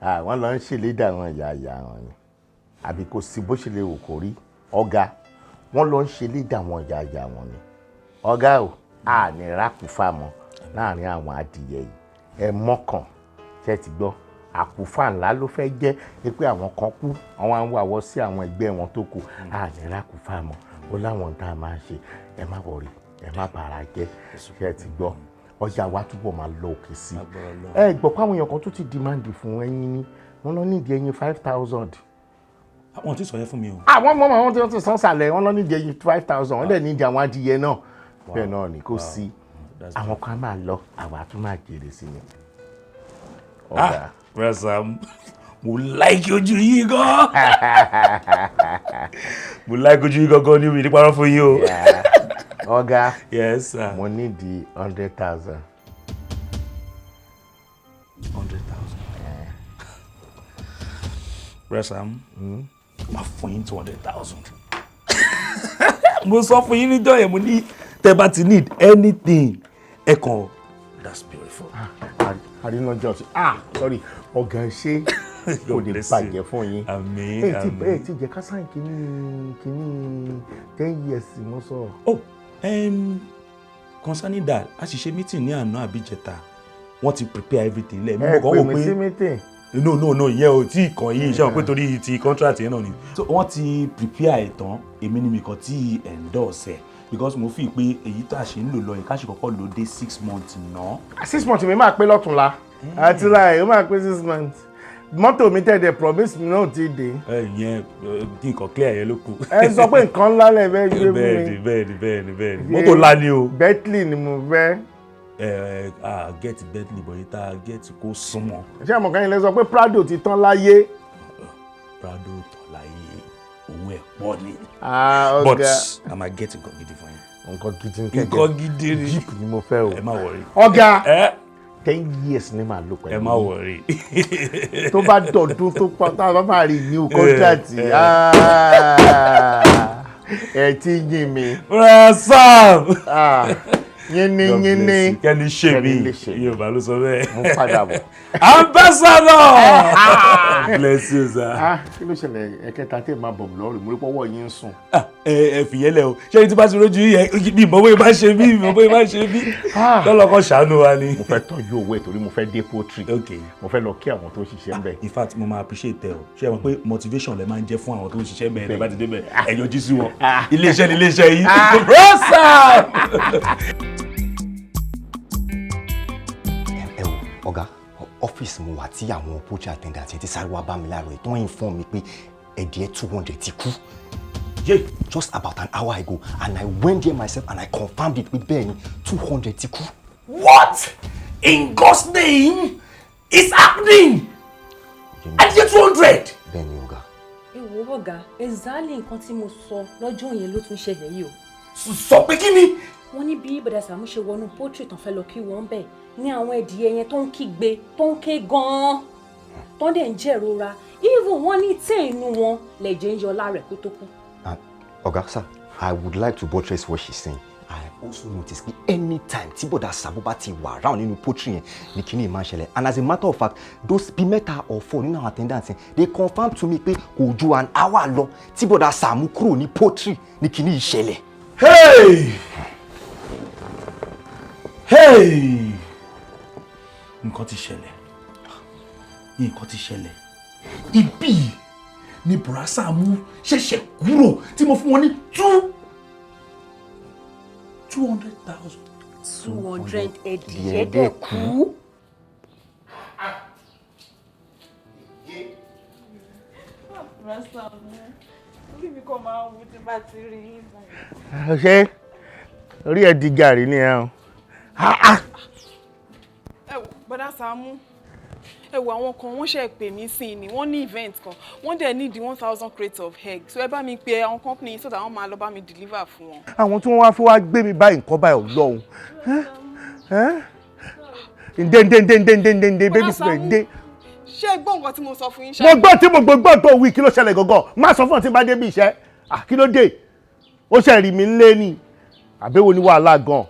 Àwọn lọ ń ṣèlédà àwọn ìyá ìyá wọn ni. Àbí kò sí bó ṣe lè wò kó rí. Ọ̀gá, wọ́n lọ ń ṣèlédà àwọn ìyá ìyá wọn ni. Ọ̀gá o, a ní rákùfà mọ́ láàrin àwọn adìyẹ yìí. Ẹ mọ́kàn, ṣe ti gbọ́. Àkùfà ńlá ló fẹ́ jẹ́ pé àwọn kan kú, àwọn á ń wàwọ́ sí àwọn ẹgbẹ́ wọn tó kù. A ní rákùfà mọ́, ó láwọn tá a máa ṣe. Ẹ má wọrí, ẹ má bàrà jẹ́, ṣe ti gbọ́. Ọjà wa túbọ̀ máa lọ òkè sí i. Ẹ gbọ́ pé àwọn èèyàn kan tó ti dìmáàdì fún ẹyin ni, wọ́n lọ nídìí ẹyin 5,000. Àwọn tí sọ yẹn fún mi o. Àwọn ọmọ àwọn tí wọ́n ti sàn sàlẹ̀, wọ́n lọ nídìí ẹyin 5,000, wọ́n dẹ̀ nídìí àwọn adìyẹ náà. Bẹ́ẹ̀ náà ni kò sí. Àwọn kan máa lọ, àwa tún máa jèrè sí ni. Ah, Sam, mo like ojú yìí gan. Mo like ojú yìí gangan ní mi nípa rán fún yín o. Ọ̀gá, yes sir. Mo ní di 100,000. 100,000. Sam, máa fún yín 200,000. Mo sọ fún yín níjọ́ yẹn, mo ní tẹ́ bá ti need anything, ẹ kàn. That's beautiful. Àrínájọ́ sí. Ah, sorry, ọ̀gá ṣe kò lè bàjẹ́ fún yín. Àmín, àmín. Ẹ ti jẹ́ ká sáyìn kínní 10 years mo sọ. Oh, concerning that, a sì ṣe meeting ní àná àbíjẹta. Wọ́n ti prepare everything lẹ́ẹ̀. Ẹ pè mí sí meeting. No, ìyẹn ò tí ì kàn yín, ṣé wọn pé torí ti contract yẹn náà ni. So wọ́n ti prepare ẹ̀ tán, èmi ni mi kàn tí endorse ẹ̀ because mo fi pé èyí tó a ṣe ń lò lọ yìí ká ṣe kọ́kọ́ lò dé 6 months náà. 6 months mi máa pé lọ́túnla. Àti láì, ó máa pé 6 months. Mọ́tò mi tẹ̀lé promise mi náà ti dé. Ẹ ìyẹn kí nǹkan clear yẹn ló kù. Ẹ sọ pé nǹkan ńlá lẹ fẹ́ gbé fún mi. Bẹ́ẹ̀ni bẹ́ẹ̀ni. Mọ́tò ńlá ni o. Bentley ni mo fẹ́. Ẹ ẹ get Bentley bọ̀ yìí tá a get kó súnmọ́. Ṣé àmọ̀ kan yín lẹ sọ pé Prado ti tán láyé? Prado tán láyé, owó ẹ̀ pọ̀ ni. Ah, but ọ̀gá. I might get nǹkan gidi fún yín. Nǹkan gidi ni. Nǹkan gidi ni. Jeep ni mo fẹ́ o. Ẹ má worry. Ọ̀gá. 10 years ni màá lò pẹ̀lú. Ẹ má worry. Tó bá dọ̀dún tó pa tá a bá máa rí new contract. Ẹ ti yín mi. Sam. Yínní yínní. Kẹ́ni ṣe mí. Yorùbá ló sọ bẹ́ẹ̀. Mo padà bọ̀. Ambassador. Bless you sir. Kí ló ṣẹlẹ̀ ẹ̀kẹta tí ẹ máa bọ̀ mí lọ́rùn, mo rí pọ́wọ́ yín ń sùn. Ẹ fìyẹn lẹ o, ṣé tí bá ti rójú yẹn bí ìmọ̀ bóyá bá ṣe bí ìmọ̀ bóyá bá ṣe bí lọ́lọ́kọ̀ ṣàánú wa ni. Mo fẹ́ tọ́jú owó ẹ̀ torí mo fẹ́ dé poultry. Mo fẹ́ lọ kí àwọn tó ń ṣiṣẹ́ ń bẹ̀. In fact, mo máa appreciate ẹ o, ṣé ẹ mọ̀ pé motivation lẹ máa ń jẹ́ fún àwọn tó ń ṣiṣẹ́ bẹ́ẹ̀ bá ti débẹ̀ ẹ yọjú sí wọn. Iléeṣẹ́ ni iléeṣẹ́ yìí. Rosa. Ẹ wo ọ̀gá, ọ́fíìsì mo wà tí àwọn poultry attendant ti sáré wá bá mi láàárọ̀ tó ń inform mi pé ẹ̀dìẹ 200 ti kú. Yeah, just about an hour ago, and I went there myself and I confirmed it pé bẹ́ẹ̀ ni 200 ti kú. What in God's name is happening? Ẹ̀dìẹ 200. Bẹ́ẹ̀ ni ọ̀gá. Ẹ wo ọ̀gá, exactly nǹkan tí mo sọ lọ́jọ́ yẹn ló tún ṣẹlẹ̀ yìí o. Sọ pé kí ni? Wọ́n ní bí Bọ̀dá Sàámú ṣe wọnú poultry tán fẹ́ lọ kí wọ́n bẹ̀ ní àwọn ẹ̀dìyẹ yẹn tó ń kígbe tó ń ké gan-an tó ń dẹ̀ ń jẹ̀rora, even wọ́n ní tí inú wọn lẹ̀jẹ̀ ń yọ lára ẹ̀ kó tó kú. Ọ̀gá sir, I would like to buttress what she's saying. I also noticed pé anytime tí Bọ̀dá Sàámú bá ti wà round nínú poultry yẹn ni kíní máa ń ṣẹlẹ̀, and as a matter of fact, those bíi mẹ́ta or four nínú àwọn attendants yẹn, they confirm to me pé kò ju an hour lọ tí Bọ̀dá Sàámú kúrò ní poultry ni kíní ìṣẹ̀lẹ̀. Hey! Hey! Nǹkan ti ṣẹlẹ̀. Nǹkan ti ṣẹlẹ̀. Ibí ni Bọ̀dá Sàámú ṣẹ̀ṣẹ̀ kúrò tí mo fún wọn ní 200,000. 200 ẹ̀dìyẹ dẹ̀ kú. Orí mi kò máa ń wú tí bá ti rí yín báyìí. Ṣé orí ẹ di gàrí ni ẹ o? Ẹ wò Bọ̀dá Sàámú, ẹ wò àwọn kan wọ́n ṣe pè mí sí ni wọ́n ní event kan, wọ́n dẹ̀ need 1,000 crates of egg, so ẹ bá mi pe àwọn company so that wọ́n máa lọ bá mi deliver fún wọn. Àwọn tí wọ́n wá fún wa gbé mi báyìí nǹkan báyìí Ọlọ́run. Ǹdé ǹdé ǹdé ǹdé ǹdé ǹdé baby spray ǹdé. Ṣé ẹ gbọ́ nǹkan tí mo sọ fún yín ṣá? Mo gbọ́ tí mo gbọ́ tó wí, kí ló ṣẹlẹ̀ gangan? Má sọ fún ọ tí bá débi iṣẹ́. Kí ló dé? Ó ṣe rí mi ńlé ni. Àbẹ̀wò ni wàhálà gan.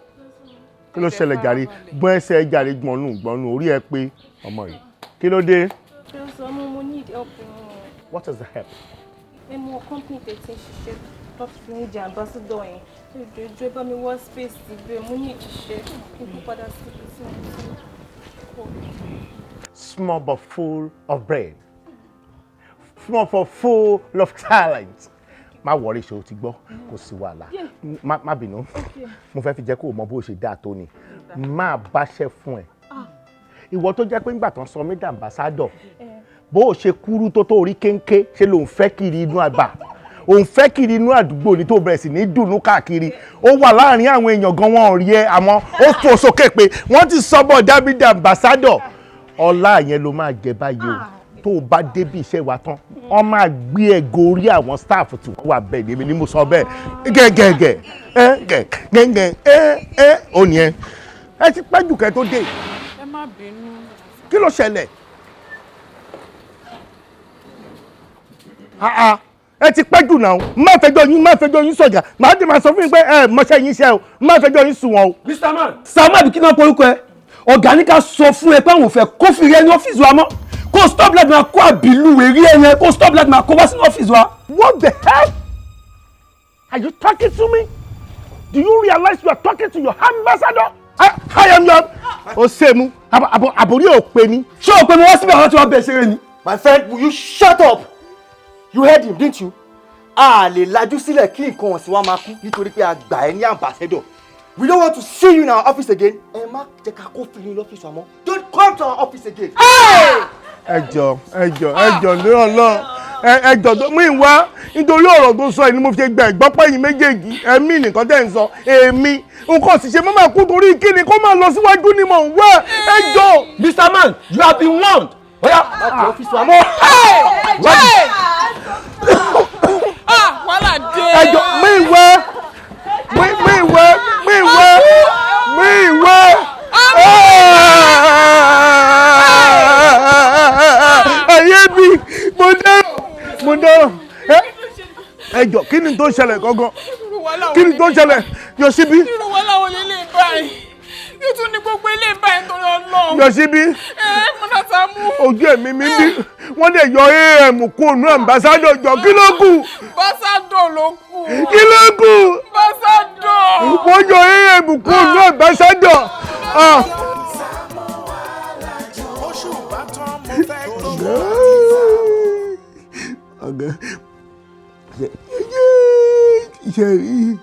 Kí ló ṣẹlẹ̀ jàre? Gbọ́n ẹsẹ̀ jàre, gbọ̀nù gbọ̀nù orí ẹ pé ọmọ yìí. Kí ló dé? Sàámú, mo need help yín. What is the help? Ẹ mọ company tẹ̀ tí ń ṣiṣẹ́ tó fi ń jẹ ambassador yẹn. Ẹ jọ̀ọ́, ẹ bá mi wá space síbẹ̀, mo ní ìṣiṣẹ́ kí n kó padà síbi tí mo ti kọ́. Small but full of brain, small but full of talent. Má worry, ṣe o ti gbọ́? Kò sí wàhálà. Má bínú, mo fẹ́ fi jẹ́ kó o mọ bó ṣe dáa tó ni. Máa báṣẹ́ fún ẹ. Ìwọ tó jẹ́ pé ńgbà tán sọ mí dà ambassador, bó o ṣe kúrú tó orí kéńké, ṣe lòun fẹ́ kiri inú àgbà, òun fẹ́ kiri inú àdúgbò ní tó bẹ̀rẹ̀ sí ní dùnú káàkiri. Ó wà láàrin àwọn èèyàn gan, wọn ò rí ẹ, àmọ́ ó fò sókè pé wọ́n ti sọ bọ̀ dábìdì ambassador. Ọlá yẹn ló máa jẹ báyìí o. Tó o bá débi iṣẹ́ wa tán, wọ́n máa gbé ẹ gorí àwọn staff tí wọ́n wà bẹ́ẹ̀ ni. Èmi ni mo sọ bẹ́ẹ̀. Gẹ́gẹ́gẹ́ ẹ gẹ́gẹ́ ẹ ẹ ò ní ẹ ẹ ti pẹ́ jù kẹ́ tó dé. Ẹ má bínú. Kí ló ṣẹlẹ̀? Ah ah, ẹ ti pẹ́ jù náà. Má fẹjọ́ yín, má fẹjọ́ yín sọ̀jà. Màá ti máa sọ fún yín pé ẹ mọṣẹ́ yín iṣẹ́ o. Má fẹjọ́ yín sùn wọn o. Mr. Man. Sàámú, àbí kí náà porúkọ ẹ? Ọ̀gá ní ká sọ fún ẹ pé àwọn ò fẹ́ kófìrí ẹ ní ọ́fíìsì wa mọ́. Kó stop láti máa kó àbílù èrí ẹ yẹn, kó stop láti máa kó wá sínú ọ́fíìsì wa. What the hell? Are you talking to me? Do you realize you are talking to your ambassador? I am your. O ṣe mu àbórí ò pe ni. Ṣé o pe mi wá síbẹ̀ àwọn tí wọ́n bẹ̀ ṣeré ni? My friend, will you shut up? You heard him, didn't you? A lè lajú sílẹ̀ kí nǹkan ọ̀sìn wa máa kú nítorí pé a gbà ẹ́ ní ambassador. We don't want to see you in our office again. Ẹ má jẹ́ ká kó fìrí lọ́fíìsì wa mọ́. Don't come to our office again. Ẹ jọ, ẹ jọ, ẹ jọ lórí Ọlọ́run, ẹ jọ tó mú ìwá nítorí ọ̀rọ̀ tó sọ yìí ni mo fi gba ìgbọ́pọ̀ yìí méjèèjì. Ẹ̀mí nìkan tẹ̀ ń sọ, èmi nǹkan sì ṣe mọ́ máa kú torí kíni kó máa lọ síwájú ni mò ń wá. Ẹ jọ. Mr. Man, you have been warned. Oya. Láti ọ́fíìsì wa mọ́. Ah, wàhálà dé. Ẹ jọ, mú ìwé, mú ìwé, mú ìwé, mú ìwé. Ayé mi, mo dárò, mo dárò. Ẹ jọ, kí ni tó ń ṣẹlẹ̀ gangan? Kí ni tó ń ṣẹlẹ̀? Yosibi. Irú wàhálà wo lè báyìí? Kí tún ní gbogbo ilé báyìí torí Ọlọ́run? Yosibi. Ẹ mọ́nà Sàámú. Ojú ẹ̀mí mi bí wọ́n lè yọ am kú ònú ambassador. Jọ, kí ló kù? Ambassador ló kù. Kí ló kù? Ambassador. Wọ́n yọ am kú ònú ambassador. Ah. Oṣù bá tán, mo fẹ́ gbowó. Ọ̀gá, ṣe rí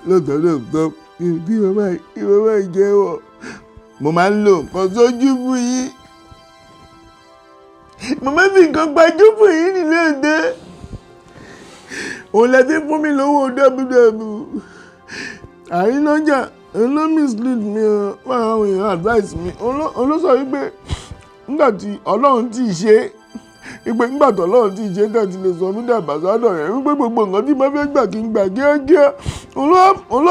lọ́tọ̀ lọ́tọ̀ bí mo máa jẹ́wọ́, mo máa ń lo nǹkan sójú fún yín, mo máa ń fi nǹkan gbajú fún yín nílé òde òun lẹ fi fún mi lówó ww àrínájà. Òun ló mislead mi o. Fún àwọn èèyàn advice mi, òun ló sọ wípé nígbà tí Ọlọ́run ti ṣe é, wípé nígbà tó Ọlọ́run ti ṣe é tẹ̀ ti lè sọ mí dàbàsádọ̀ rẹ̀, wípé gbogbo nǹkan tí mo fẹ́ gbà kí n gbà kíákíá. Òun ló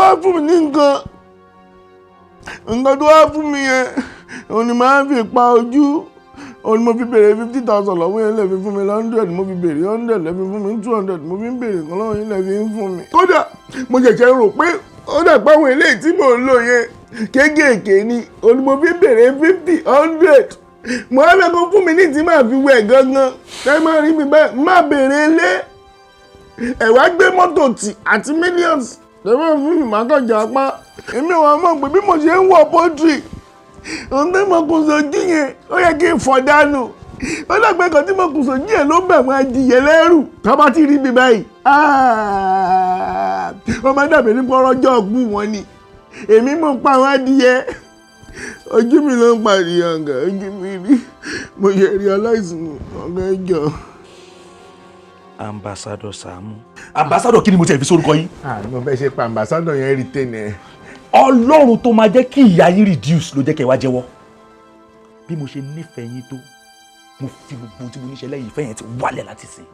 wá fún mi ní nǹkan. Nǹkan tó wá fún mi yẹn, òun ni màá fi pa ojú. Òun ni mo fi béèrè 50,000 lọ́wọ́ yẹn, lè fi fún mi 100. Mo fi béèrè 100, lè fi fún mi 200. Mo fi ń béèrè nǹkan lọ́wọ́ yín, lè fi ń fún mi. Kódà mo ṣẹ̀ṣẹ̀ rò pé ó dà pé àwọn eléyìí tí mò ń lò yẹn kéékèèké ni. Òun ni mo fi ń béèrè 50, 100. Mo á fẹ́ kó fún mi ní tí màá fi wẹ̀ gangan. Ẹ má rí mi bẹ́ẹ̀ má béèrè ilé ẹ̀ wá gbé mọ́tò tì àti millions lẹ́wọ̀n fún mi, màá kàn jà pa. Èmi ò mọ̀ pé bí mo ṣe ń wọ poultry, ohun tí mo kùn sójú yẹn, ó yẹ kí n fọ̀ dànù. Ó dàgbẹ́ kan tí mo kùn sójú yẹn ló bẹ̀ wọ́n adìyẹ lẹ́rù. Tó bá ti rí mi báyìí, ó máa dàbí ní pọ́nrọ́jọ́ ọ̀gbù wọn ni. Èmi mọ̀ pa àwọn adìyẹ, ojú mi ló ń pa adìyẹ. Ọ̀gá, ojú mi rí, mo ṣe realize ọ̀gá, ẹjọ́. Ambassador Sàámú. Ambassador, kí ni mo ti ẹ̀ fi sórúkọ yín? Mo fẹ́ ṣe pa ambassador yẹn retain ẹ. Ọlọ́run tó máa jẹ́ kí ìyà yín reduce ló jẹ́ kẹ́ ẹ wá jẹ́wọ́. Bí mo ṣe nífẹ̀ẹ́ yín tó, mo fi gbogbo tí mo níṣẹ́ lẹ́yìn ìfẹ́ yẹn ti wálẹ̀ láti sìn.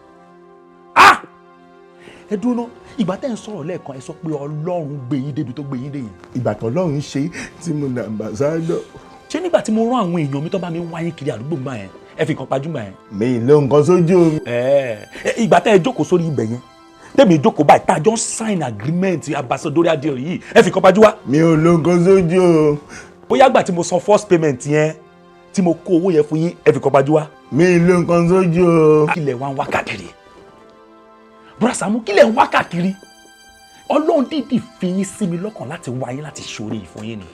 Ah, ẹ dúró ná. Ìgbà tẹ́ ń sọ̀rọ̀ lẹ́ẹ̀kan, ẹ sọ pé Ọlọ́run gbé yín débi tó gbé yín dé yẹn. Ìgbà tó Ọlọ́run ṣe tí mo nà ambassador. Ṣé nígbà tí mo rán àwọn èèyàn mi tó bá mi wá yín kiri àdúgbò gbà yẹn, ẹ fi nǹkan pajú gbà yẹn? Mi ì lo nǹkan sójú mi. Ẹ ìgbà tẹ́ ẹ jókòó sórí ibẹ̀ yẹn, Tèmi jókòó báyìí tá a jọ ń sign agreement ambassadorial deal yìí, ẹ fi kọ́ pajú wá. Mi ò lo nǹkan sójú o. Bóyá gbà tí mo san first payment yẹn, tí mo kó owó yẹn fún yín, ẹ fi kọ́ pajú wá. Mi ò lo nǹkan sójú o. Kí lẹ̀ wá ń wá káàkiri? Bọ́dà Sàámú, kí lẹ̀ ń wá káàkiri? Ọlọ́run dídì fi yín sí mi lọ́kàn láti wá yín láti ṣoore yìí fún yín ni.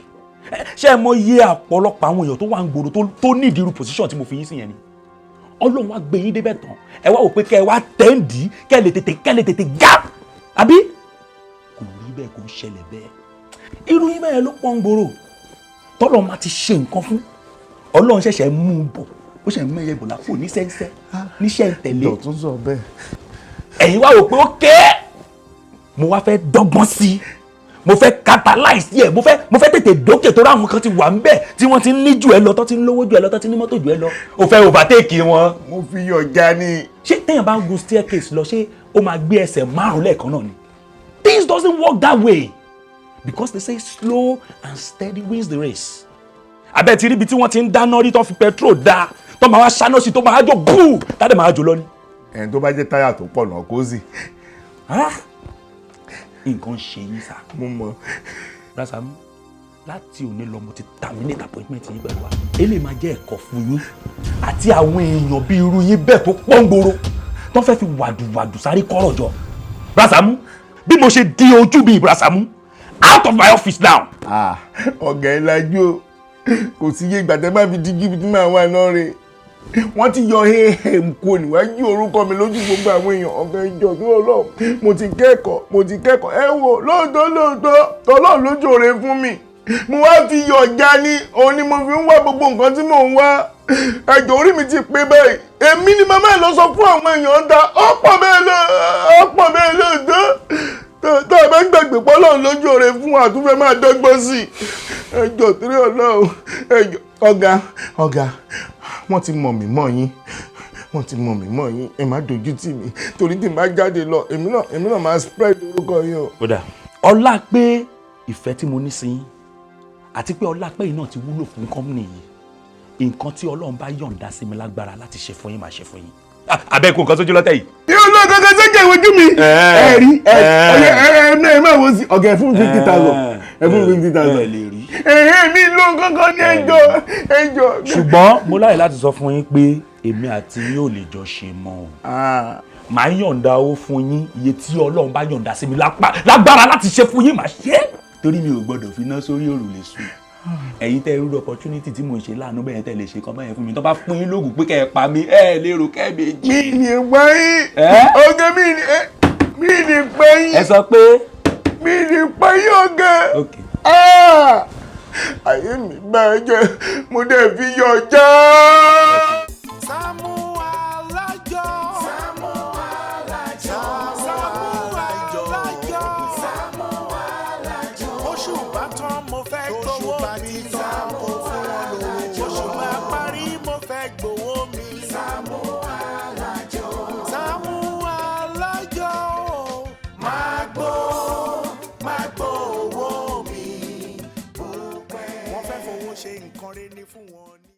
Ṣé ẹ mọ iye àpọ̀lọpọ̀ àwọn èèyàn tó wà ń gbòòrò tó ní ìdírú position tí mo fi yín sí yẹn ni? Ọlọ́run wá gbé yín débẹ̀ tán, ẹ wá wò pé kẹ́ ẹ wá tẹ́ǹdì, kẹ́ ẹ lè tètè gá, àbí? Kò rí bẹ́ẹ̀, kò ń ṣẹlẹ̀ bẹ́ẹ̀. Irú yín bẹ́ẹ̀ ló pọ̀ ń gbòòrò tọ́lọ́ máa ti ṣe nǹkan fún. Ọlọ́run ṣẹ̀ṣẹ̀ mú un bọ̀, ó ṣẹ̀ ń mẹ́yẹ bọ̀ lápò ní sẹ́ńsẹ́ níṣẹ́ ń tẹ̀lé. Dọ̀tún sọ bẹ́ẹ̀. Ẹ̀yin wá wò pé ó ké, mo wá fẹ́ dọ́gbọ́n sí i, mo fẹ́ catalyze ẹ̀, mo fẹ́ tètè dókè tó ráwọn kan ti wà ń bẹ̀ tí wọ́n ti ń ní jù ẹ lọ, tó ti ń lówó jù ẹ lọ, tó ti ní mọ́tò jù ẹ lọ, o fẹ́ overtake wọn. Mo fi yọ̀ já ní. Ṣé téèyàn bá ń gun staircase lọ, ṣé ó máa gbé ẹsẹ̀ márùn lẹ́ẹ̀kan náà ni? Things doesn't work that way, because they say slow and steady wins the race. Abẹ́ ti ríbi tí wọ́n ti ń dáná rí, tó fi petrol dá, tó máa wá ṣáná sí, tó máa jó búù, tádé máa jó lọ ni. Ẹni tó bá jẹ́ táyà tó pọ̀ náà kó sì. Nǹkan ṣe yín sá. Mo mọ̀. Rasamu, láti òní lọ, mo ti terminate appointment yín pẹ̀lú wa. Eléyìí máa jẹ́ ẹ̀kọ́ fún yín àti àwọn èèyàn bíi irú yín bẹ́ẹ̀ tó pọ́n gbòòrò tó fẹ́ fi wàdùwàdù sáré kọ́rọ̀ jọ. Rasamu, bí mo ṣe di ojú mi, Rasamu, out of my office now. Ọ̀gá ẹ̀ lajú o, kò sí iye ìgbà tẹ́ bá fi dígí ibi tí màá wà náà rè. Wọ́n ti yọ am kò níwájú orúkọ mi lójú gbogbo àwọn èèyàn. Ọ̀gá, ìjọ tó lọ, mo ti kẹ́kọ̀ọ́, mo ti kẹ́kọ̀ọ́. Ẹ wò, lóòótọ́ lóòótọ́, tọ́lọ́run lójú òre fún mi. Mo wá fi yọ ọ̀já ní òun ni mo fi ń wá gbogbo nǹkan tí mò ń wá. Ẹjọ́, orí mi ti pé báyìí. Èmi ni màmá ẹ̀ lọ sọ fún àwọn èèyàn ń ta ọ̀pọ̀ bẹ́ẹ̀ lọ, ọ̀pọ̀ bẹ́ẹ̀ lóòótọ́. Tó a bá ń gbàgbé pọ́lọ́run lójú òre fún wa, àtúnfẹ́ máa dọ́gbọ́n sí i. Ẹjọ́, torí Ọlọ́run, ẹjọ́, ọ̀gá, ọ̀gá, wọ́n ti mọ̀ mí mọ́ yín, wọ́n ti mọ̀ mí mọ́ yín. Ẹ má dojú tì mí, torí tí n bá jáde lọ, èmi náà máa spread orúkọ yín o. Ó dà, ọlá pé ìfẹ́ tí mo ní sí yín àti pé ọlá pé yìí náà ti wúlò fún company yìí, nǹkan tí Ọlọ́run bá yọ̀ǹda sí mi lágbára láti ṣe fún yín, máa ṣe fún yín. Abẹ́ kó nǹkan sójú lọ́tẹ̀ yìí. Yóò lọ kankan sójú ìwojú mi. Ẹ rí ẹ ẹ ẹ ẹ máa wo sí. Ọ̀gá, ẹ fún 50,000, ẹ fún 50,000. Ẹ lè rí. Ẹ̀hẹ́, mi ló kankan ní, ẹjọ́, ẹjọ́. Ṣùgbọ́n mo láyè láti sọ fún yín pé èmi àti yín ò lè jọ ṣe mọ́ o. Màá yọ̀ǹda owó fún yín, iye tí Ọlọ́run bá yọ̀ǹda sí mi lápá lágbára láti ṣe fún yín, màá ṣe é, torí mi ò gbọ́dọ̀ fi iná sórí òrùlé sùn. Ẹ̀yin tẹ́ irú opportunity tí mo ń ṣe láàánú bẹ́ẹ̀, tẹ́ lè ṣe kan báyẹn fún mi, tó bá fún yín lóògùn pé kẹ́ ẹ pa mí, ẹ lérò kẹ́ méjì. Mi ní pa yín. Ọ̀gá, mi ní pa yín. Ẹ sọ pé. Mi ní pa yín, ọ̀gá. Ayé mi bàjẹ́, mo dẹ̀ fi yọ̀ já. Sàámú Alájọ. Sàámú Alájọ. Sàámú Alájọ. Sàámú Alájọ. Oṣù bá tán, mo fẹ́ gbowó mi. Sàámú Alájọ. Oṣù bá parí, mo fẹ́ gbowó mi. Sàámú Alájọ. Sàámú Alájọ. Máa gbó, máa gbó owó mi. Wọ́n fẹ́ fowó ṣe nǹkan rẹ̀ ní fún wọn.